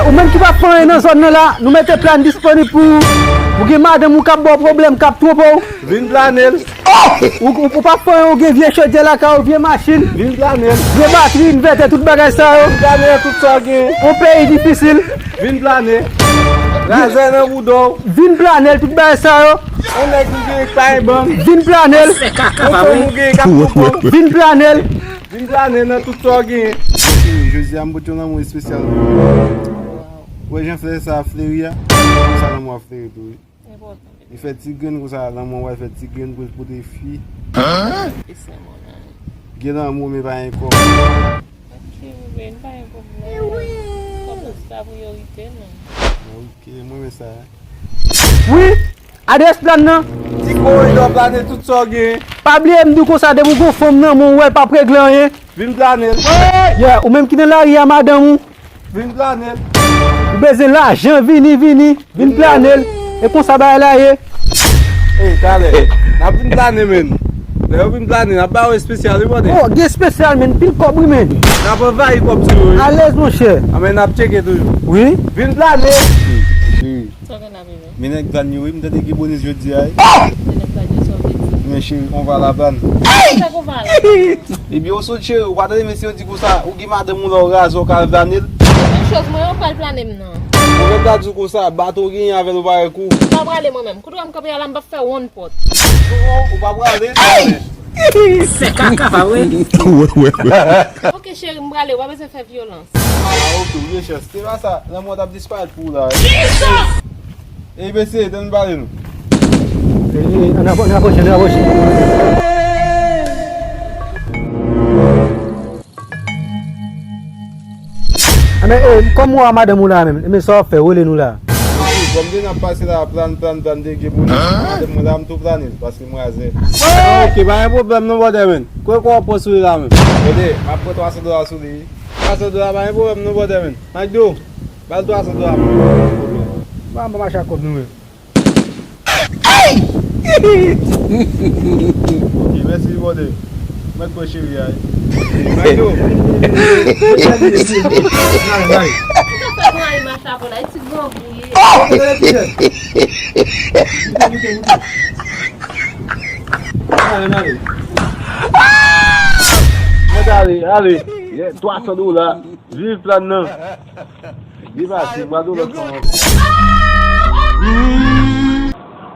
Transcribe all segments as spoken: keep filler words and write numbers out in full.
Ou menm ki pa fè anyen nan zòn nan la, nou mete plane disponib pou ou. Ou gen madanm ou k ap ba w pwoblèm, k ap twonpe w. Vin plane l. Ou, ou, ou pa fè anyen, ou gen vye chodyè lakay ou, vye machin. Vin plane l. Vye batri, envètè, tout bagay sa yo. Vin plane l, tout sa w gen. On peyi difisil. Vin plane. Razè nan bouda w. Vin plane l, tout bagay sa yo. On nèg ou gen k pa gen bann. Vin plane l. On fanm ou gen k ap twonpe w. Vin plane l. Vin plane nan tout sa w genyen. Jodi a m pote yon lanmou espesyal. Ou wè jan flè sa ap fleri a? Konsa lanmou ap fleri tou wi. Li fè ti grenn konsa, lanmou an pral fè ti grenn pou l pote fwi. Gen lanmou men pa gen kòb. Ok, m pa gen pwoblèm. Kòb sa priyorite non. Ok, mwen men sa. Wi, adrès plane nan. Ti koridò plane tout sa w gen. Pa bliye m di w konsa, depi w gon fanm nan men w, w wè l p ap regle anyen. Vin plane l. Yeah, ou menm ki nan lari a, madanm ou. Vin plane l. Ou bezwen lajan, vini, vini. Vin plane l. E konsa bagay la ye. Ey, talè. N ap vin plane, menn. Lè yo vin plane, n ap ba yo espesyal, wi, brother. Oh, gen espesyal, menn. Pil kòb, wi, menn. N ap anvayi kòb sou yo, wi. Alèz, monchè. A, men n ap tcheke toujou. Wi. Vin plane. Sa w gen la, bebe? Men nèg van yo, wi, m tande gen bonis jodi a, wi. Men nèg van yo, sa w vle di? Men cheri, on va la van. Sa k on va la? Ebyen, ou sot cheri, ou pa tande mesye yo di konsa, ou gen madanm ou la, ou razè, ou ka al vann li. Menm choz mwen, ou pral plane m nan. Ou mèt ta di w konsa, bato w genyen avè l, ou pa wè kou. M pa prale mwen menm. Kote w wè m kanpe a la, m p ap fè wonn pòt. Ou pa prale? Fè kaka, pa vre? Ok, cheri, m prale, ou pa bezwen fè vyolans. Ah, ok, ou gen chans. Se pa sa, lanmou an t ap disparèt pou ou la, wi. Ey, mesye, tann m pale nou. Ey, ey, ann apwoche, ann apwoche, ann apwoche. Anben, ey, kòm ou a madanm ou la menm, enben sa w ap fè, rele nou la. Ok, kòm de n ap pase la, plan, plan, plan, de gen pou nou. Madanm mwen la, m tou plane l, paske m razè. Ok, pa gen pwoblèm non, brother, man. Kote kò w ap pran sou li la menm? Brother, m ap pran twa san dola sou li. Twa san dola, pa gen pwoblèm non, brother, man. Mike Do, ba l twa san dola, man. Ba m pa mache ak kòb nou menm. Ok, mèsi, brother. Mèt pran cheri a. Mike Do. Mèt pran cheri a. Sa pran imaj la pou la, e ti grangou ye. Moute, moute, moute. Ale, ale. Mèt ale, ale. Yeah, twa san dola. Viv plan nan. Viv Ayiti, m pral di w lòt fanm ankò.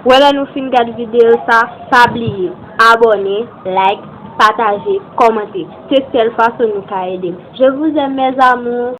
Wè lè nou fin gad videyo sa, pa bliye abòne, like, pataje, kòmante. Se sèl fason nou ka ede m. Je vous aime, mes amours.